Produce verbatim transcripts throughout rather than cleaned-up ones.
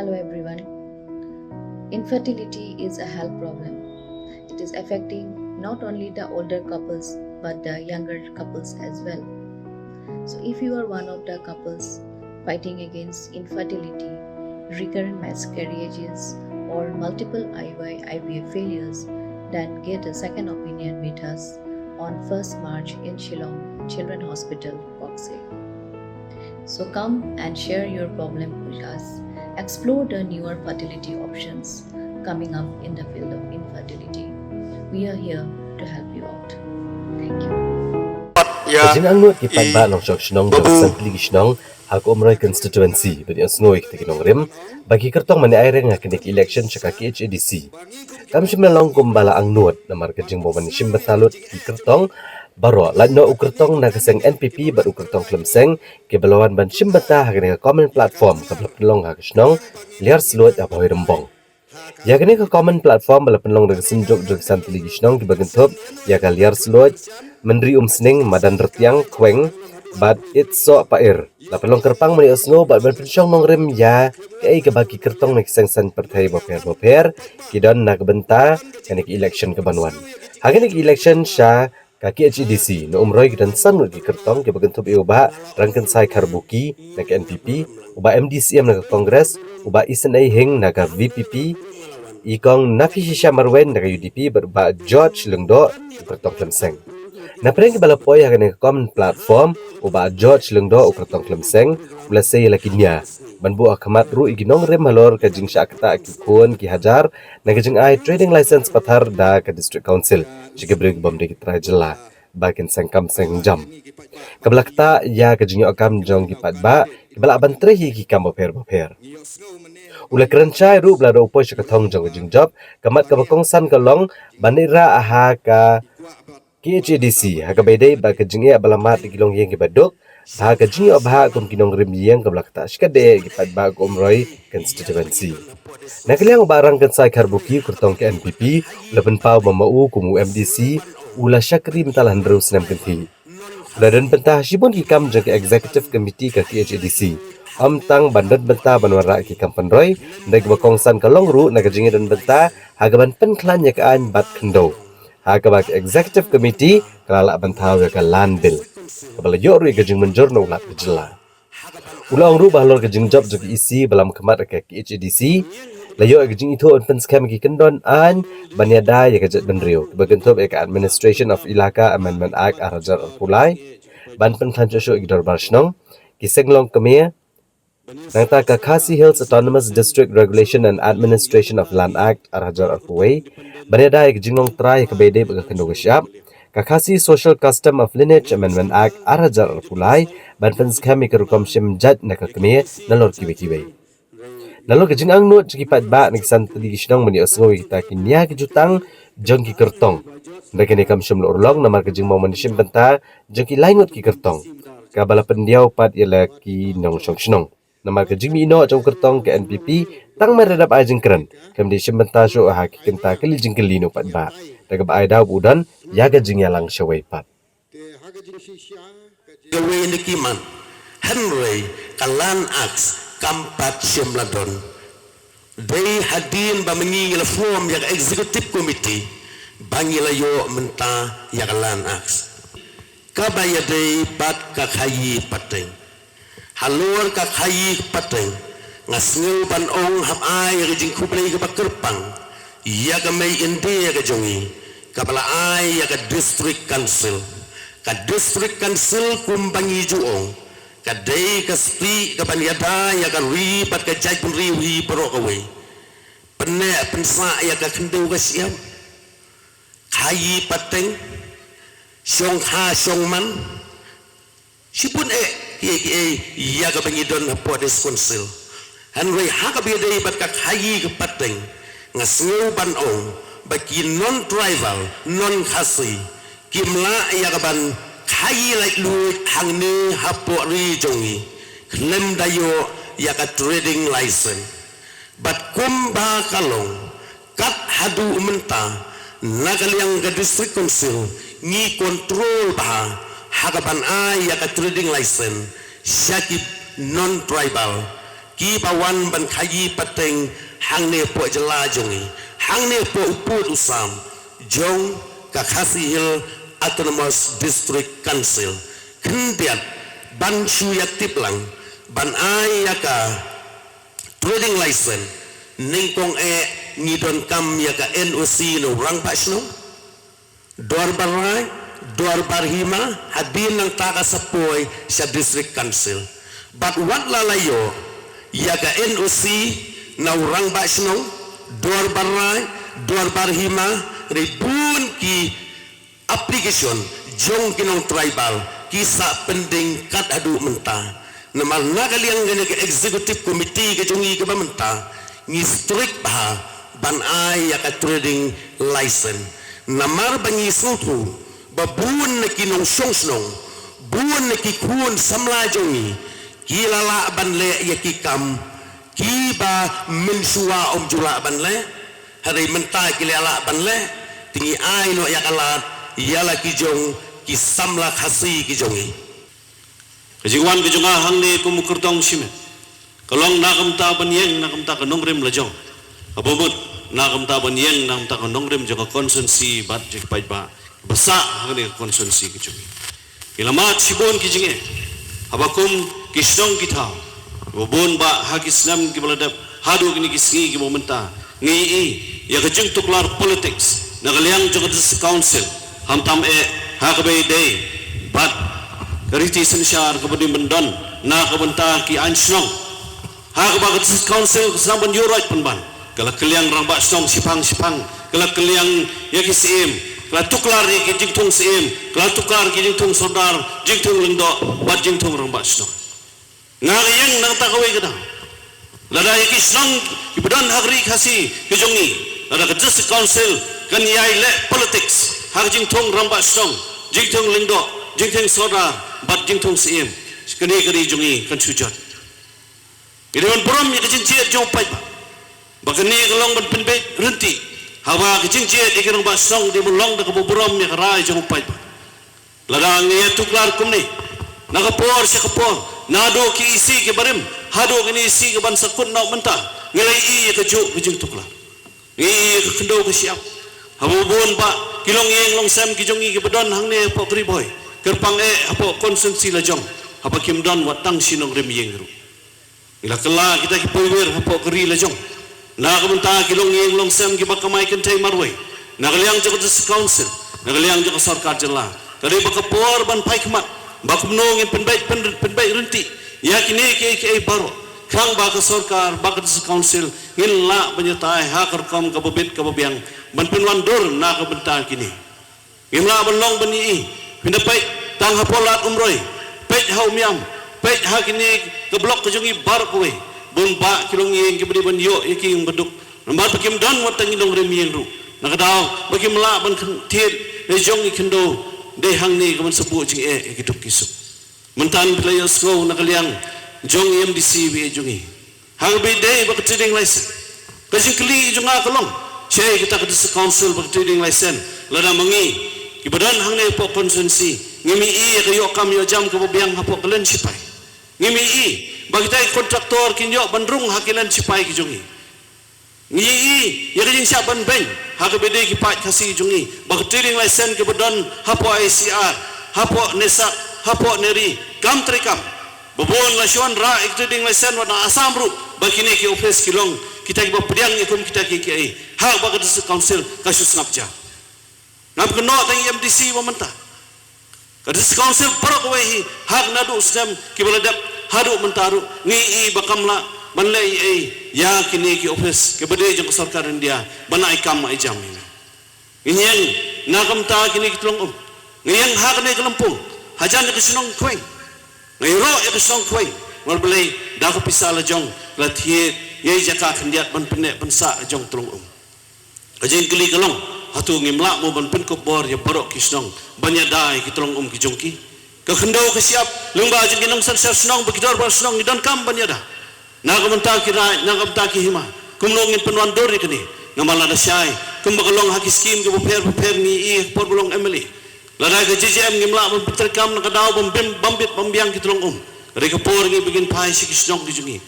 Hello everyone. Infertility is a health problem. It is affecting not only the older couples but the younger couples as well. So if you are one of the couples fighting against infertility, recurrent miscarriages, or multiple I U I I V F failures, then get a second opinion with us on first March in Shillong Children Hospital, Koksai. So come and share your problem with us. Explore the newer fertility options coming up in the field of infertility. We are here to help you out. Thank you. Ka jingangnud ki paidbah nongshong shnong jong san tylli ki shnong ha ka Umroi constituency ban ïohsngew ïa kita ki nongrim ba ki kyrtong mane ai reng ha kane ka election sha ka K H A D C. Kam shym la long kumba la angnud namar ka jingbym wan shim bynta lut ki kyrtong baroh, lait noh u kyrtong na ka seng N P P bad u kyrtong Khlem Seng, kiba la wan ban shim bynta ha kane ka common platform kaba la pynlong ha ka shnong Liar Sluid ha Bhoi Rymbong. Ïa kane ka common platform ba la pynlong da ka synjuk jong ki san tylli ki shnong kiba kynthup ïa ka Liar Sluid, Myndri Umsning, Madan Rtiang, Khweng bad Itsoh Pair, la pynlong kyrpang ban ïohsngew bad ban pynshong nongrim ïa kaei kaba ki kyrtong na ki seng saiñ pyrthei bapher bapher ki don na ka bynta kane ka election kaban wan. Ha kane ka election sha ka K H A D C na Umroi ki don san ngut ki kyrtong kiba kynthup ïa u Bah Rangkynsai Kharbuki na ka N P P, u Bah M D C M na ka Congress, u Bah Isynei Hing na ka V P P, i Kong Naphishisha Marwein na ka U D P bad u Bah George Lyngdoh na ka kyrtong Khlem Seng. Na pdeng kiba la poi ha kane ka common platform, u Bah George Lyngdoh u kyrtong Khlem Seng u la sei ïa la ki nia ban buh ha khmat ruh ïa ki nongrim halor ka jingshah ktah ki khun ki hajar na ka jingai trading license pathar da ka District Council sha ki briew kibym dei ki trai jylla ba kin seng kam seng jam, kaba la ktah ïa ka jingïoh kam jong ki paidbah kiba lah ban trei ïa ki kam bapher bapher. U la kren shai ruh ba lada u poi sha ka thong jong ka jingjop, ka mat kaba kongsan ka long ban ïarap ha ka K H A D C ha kaba ïadei bad ka jingeh ba la mad da ki longïing kiba duk ha ka jingïoh bhah kum ki nongrim ïing kaba la ktah shikatdei ïa ki paidbah ka Umroi constituency. Na ka liang u Bah Rangkynsai Kharbuki u kyrtong ka N P P u la pynpaw ba ma u kum u M D C u la shakri mynta la hynriew snem kynthih. U la don bynta ha shibun ki kam jong ka Executive Committee ka K H A D C, ym tang ban don bynta ban wanrah ki kam pynroi, hynrei kaba kongsan ka long ruh na ka jingïadon bynta ha kaban pynkhlaiñ ïa ka aiñ bad khyndew, ha kaba ka Executive Committee ka la lah ban thaw ïa ka Land Bill, kaba la ïoh ruh ïa ka jingmynjur na u Lat ka jylla. U la ong ruh ba halor ka jingjop jong ka E C ba lam khmat ha ka K H A D C, la ïoh ïa ka jingithuh ban pynskhem ïa ki kyndon aiñ ban ïada ïa ka jaitbynriew, kiba kynthup ïa ka Administration of Elaka Amendment Act ar hajar arphew lai, ban pynkhlaiñ shuh shuh ïa ki dorbar shnong, ki seng long kmie, nangta ka Khasi Hills Autonomous District Regulation and Administration of Land Act ar hajar arphew wei, ban ïada ïa ka jinglong trai ha kaba ïadei bad ka khyndew ka shyiap, ka Khasi Social Custom of Lineage Amendment Act ar hajar arphew lai, ban pynskhem ïa ka rukom shim jait na ka kmie, nalor kiwei kiwei. Nalor ka jingangnud jong ki paidbah na ki san tylli ki shnong ban ïohsngew ïa kita ki nia ki jutang jong ki kyrtong. Hynrei kane kam shym la urlong namar ka jingbym wan shim bynta jong ki lai ngut ki kyrtong, kaba la pyndiaw pat ïa la ki nongshong shnong. Namar ka jingmih noh jong u kyrtong ka N P P, tang mar ïa dap ai jingkren, kam dei shim bynta shuh ha ki kynta kylli jingkylli na u paidbah, da kaba ai daw ba u don ïa ka jingïalang shawei pat. Te ha ka jingshisha, ka jingkawei na ki mat, hynrei ka Land Act kam pat shym la don. Dei hadien ba ma ngi ngi la form ïa ka Executive Committee ba ngi la ïoh mynta ïa ka Land Act. Kaba ïadei bad ka khaïi pateng. Halor ka khaïi pateng, nga sngew ban ong hap ai ïa ka jingkhublei kaba kyrpang ïa ka mei India ka jong ngi, kaba la ai ïa ka District Council. Ka District Council kumba ngi ju ong, ka dei ka stieh kaban ïada ïa ka ri bad ka jaitbynriew hi baroh kawei. Pynneh pynsah ïa ka khyndew ka shyiap, khaïi pateng, shongkha shongman, shibun eh kiei kiei ïa kaba ngi don hapoh District Council. Hynrei ha kaba ïadei bad ka khaïi ka pateng, nga sngew ban ong ba ki non-tribal, non-Khasi, kim lah ïa kaban khaïi laitluid hangne hapoh ri jong ngi khlem da ïoh ïa ka trading license. Bad kumba ka long, kat haduh mynta, na ka liang ka District Council ngi control bha ha kaban ai ïa ka trading license sha ki non-tribal, kiba wan ban khaii pateng hangne hapoh jylla jong ngi, hangne hapoh u pud u sam jong ka Khasi Hills Autonomous District Council. Khyndiat ban shu ïatip lang ban ai ïa ka trading license, nyngkong eh ngi donkam ïa ka N O C na u rangbah shnong, Dorbar Raid, Dorbar Hima, hadien nangta ka sa poi sha District Council. Bad wat la la ïoh ïa ka N O C na u rangbah shnong, Dorbar Raid, Dorbar Hima, hynrei bun ki application jong ki nong-tribal ki sah pending kat haduh mynta. Namar na ka liang kane ka executive committee ka jong ngi kaba mynta, ngi strict bha ban ai ïa ka trading license. Namar ba ngi sngewthuh ba bun na ki nongshong shnong, bun na ki khun samla jong ngi ki la lah ban leh ïa ki kam kiba mynshuwa ym ju lah ban leh. Hynrei mynta ki la lah ban leh, te ngi ai noh ïa ka lad ïa la ki jong ki samla Khasi ki jong ngi. Ka jingwan ka jong nga hangne kum u kyrtong shimet ka long na ka bynta ban ïeng na ka bynta ka nongrim lajong. Haba mut na ka bynta ban ïeng na ka bynta ka nongrim jong ka constituency bad jong ki paidbah ba sah hangne ka constituency ka jong ngi. Ngi la mad shibun ki jingeh haba kum ki shnong ki thaw, ba bun bah ha ki snem kiba la dep haduh kine ki sngi kiba mynta ngi ïohi ïa ka jingtuklar politics na ka liang jong ka District Council, khamtam eh ha kaba ïadei bad ka riti synshar kaba dei ban don na ka bynta ki aiñ shnong. Ha kaba ka District Council ka sdang ban ïuh roit pynban, ka la kylliang rangbah shnong shiphang shiphang, ka la kylliang ïa ki syiem, ka la tuklar ïa ki jingthung syiem, ka la tuklar ki jingthung sordar, jingthung lyngdoh bad jingthung rangbah shnong. Nga ka ïeng na kata kawei ka daw, lada ïa ki shnong kiba don ha ka ri Khasi ka jong ngi, lada ka District Council kan ïai leh politics ha ka jingthung rangbah shnong, jingthung lyngdoh, jingthung sordar bad jingthung syiem, kane ka ri jong ngi kan shu jot. Ngi dei ban burom ïa ka jingjied jong u paidbah ba kane ka long ban pynbeit rynti. Haba ka jingjied ïa ki rangbah shnong dei ban long da kaba burom ïa ka rai jong u paidbah. Lada ngi ïa tuklar kumne na ka por sha ka por, naduh ki E C kiba rim haduh kine E C kiban sa kut noh mynta, ngi la ïohi ïa kajuh ka jingtuklar. Ngi ïohi ïa ka khyndew ka shyiap haba bun bah ki longïing longsem ki jong ngi kiba don hangne hapoh Ri Bhoi, kyrpang eh hapoh constituency lajong, haba kim don wat tang shi nongrim ïing ruh. Ngi la kylla kita ki poiwir hapoh ka ri lajong na ka bynta ki longïing longsem kiba kamai kynthei marwei, na ka liang jong ka District Council, na ka liang jong ka sorkar jylla. Ka dei ba ka por ban phai khmat ba kumno ngin pynbeit, pyn-, pynbeit rynti ïa kine kiei kiei baroh, khnang ba ka sorkar bad ka District Council ngin lah ban ïatai ha ka rukom kaba bit kaba biang ban pynwandur na ka bynta kine. Ngim lah ban long ban ïohi, phin da peit tang hapoh Lad Umroi, peit ha Umiam, peit ha kine ka block ka jong ngi baroh kawei, bun bah ki longïing kiba dei ban ïoh ïa ki ïing baduk, namar ba kim don wat tang ki nongrim ïing ruh. Na ka daw ba kim lah ban khyn-, thied ne jong ki khyndew, dei hangne kaban sa buh jingeh ïa ki duk ki suk. Mynta phi la ïohsngew na ka liang jong i M D C ba ïeit jong ngi, ha kaba ïadei bad ka trading license. Ka jingkylli jong nga ka long, shaei kata ka District Council bad ka trading license, lada ma ngi kiba don hangne hapoh constituency ngim ïohi ïa ka ïoh kam ïoh jam kaba biang hapoh ka len shipai? Ngim ïohi ba kita ki contractor kin ïoh ban rung ha ki len shipai ki jong ngi? Ngi ïohi ïa ka jingshah ban beiñ ha kaba ïadei ki paid Khasi jong ngi, ba ka trading license kaba don hapoh I C R, hapoh NESAC, hapoh NERI, kam treikam. Ba bun la shu wanrah ïa ka trading license wat na Assam ruh, ba kine ki office ki long kita kiba pdiang ïa kum kita kiei kiei, ha kaba ka District Council ka shu sngap ja. Ngam kynnoh tang ïa M D C ba mynta, ka District Council baroh kawei hi, ha ka naduh snem kiba la dep haduh mynta ruh, ngi ïohi ba kam lah ban leh ei ei ïa kine ki office kiba dei jong ka sorkar India ban ai kam ai jam ïa ngi. Ngi ïeng na ka bynta kine ki tyllong um, ngi ïeng ha kane ka lympung, hajan ïa ka shnong Khweng, ngi ïaroh ïa ka shnong Khweng, namar balei? Da ka pisa lajong la thied ïa i jaka khyndiat ban pynneh pynsah jong tyllong um. Ka jingkylli ka long, hato ngim lah mo ban pynkup bor ïa baroh ki shnong ban ïada ïa ki tyllong um ki jong ki? Ka khyndew ka shyiap lyngba jong ki nongsynshar shnong bad ki dorbar shnong ngi donkam ban ïada. Na ka bynta ki raid, na ka bynta ki hima, kumno ngin pynwandur ïa kane? Namar lada shai, kumba ka long ha ki skim kiba pher bapher ngi ïohi ha ka por ba long M L A, lada ka J J M ngim lah ban pyntreikam na ka daw ban bit ban biang ki tyllong um, ka dei ka por ngi ba ngin phai sha ki shnong ki jong ngi.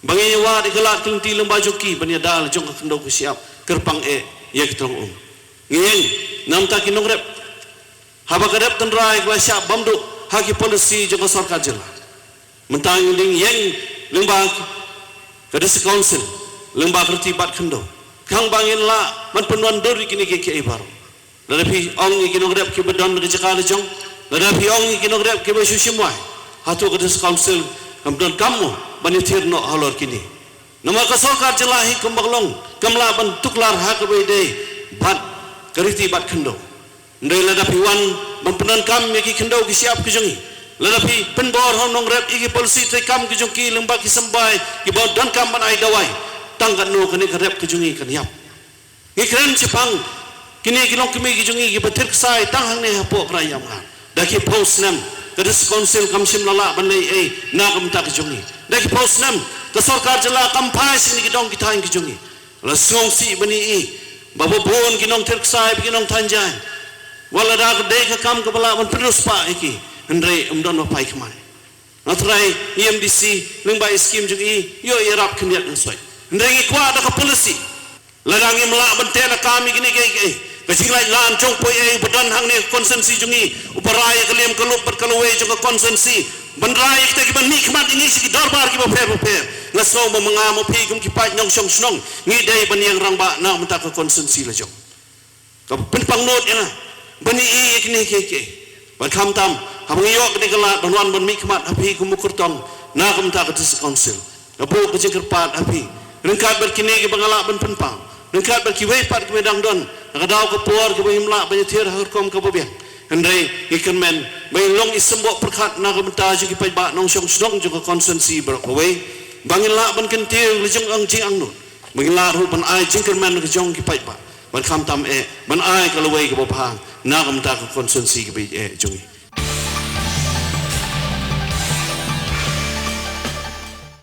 Ba ngin ïa wad ïa ka lad ka lynti lyngba jong ki ban ïada la jong ka khyndew ka shyiap, kyrpang eh ïa ki tyrong um. Ngi ïeng na ka bynta ki nongrep, haba ka rep tynrai ka la shah bam duh ha ki policy jong ka sorkar jylla. Mynta ngi dang ïeng lyngba ka District Council, lyngba ka riti bat khyndew, khnang ba ngin lah ban pynwandur ïa kine kiei kiei baroh. Lada phi ong ïa ki nongrep kiba don ka jaka la jong, lada phi ong ïa ki nongrep kiba shu shim wai, hato ka District Council kam donkam mo ban ïathir noh halor kine? Namar ka sorkar jylla hi kumba ka long kam lah ban tuklar ha kaba ïadei bad ka riti bat khyndew. Hynrei lada phi wan ban pyndonkam ïa ki khyndew ki shyiap ki jong ngi, lada phi pynbor ha u nongrep ïa ki policy treikam ki jong ki lyngba ki symbai kiba donkam ban ai dawai, tang katno kane ka rep ka jong ngi kan ïap? Ngi kren shaphang kine ki longkmie ki jong ngi kiba thied ksai tang hangne hapoh Krai Ïam Ngan. Da ki phew snem ka District Council kam shym la lah ban leh ei ei na ka bynta ka jong ngi. Da ki phew snem ka sorkar jylla kam phai sha kine ki dong ki thaiñ ki jong ngi. La sngewsih ban ïohi ba bun ki nongthied ksai bad ki nongthaiñ jaiñ, wat la da ka dei ka kam kaba lah ban pynriewspah ïa ki, hynrei ym don ba phai khmat. Nga trai i M D C lyngba i skim jong i, ïoh ïarap khyndiat ngan soi. Hynrei ngi kwah da ka policy. Lada ngim lah ban teh lakam ïa kine kiei kiei, ka jinglait lan jong poi ei ba don hangne ka constituency jong ngi, uba rai ïa ka liam ka lup bad ka lawei jong ka constituency, ban rai ïa kita kiban mihkhmat ïa ngi sha ki dorbar kiba pher ba pher. Nga sngew ba ma nga ma phi kum ki paid nongshong shnong ngi dei ban ïeng rangbah na ka bynta ka constituency la jong. Ka pynpang nud ïa nga ban ïohi ïa kine kiei kiei. Bad khamtam haba ngi ïoh kane ka lad ban wan ban mihkhmat ha phi kum u kyrtong na ka bynta ka District Council, nga buh ka jingkyrpad ha phi, ryngkat bad kine kiba nga lah ban pynpaw, ryngkat bad kiwei pat kiba dang don na ka daw ka por kiba ngim lah ban ïathir ha ka rukom kaba biang. Hynrei ngi kyrmen ba ngin long i symboh pyrkhat na ka bynta jong ki paidbah nongshong shnong jong ka constituency baroh kawei, ba ngin lah ban kyntiew la jong ka jingangnud, ba ngin lah ruh ban ai jingkyrmen ka jong ki paidbah, ban khamtam eh ban ai ka lawei kaba bha na ka bynta ka constituency kaba ïeit eh jong ngi.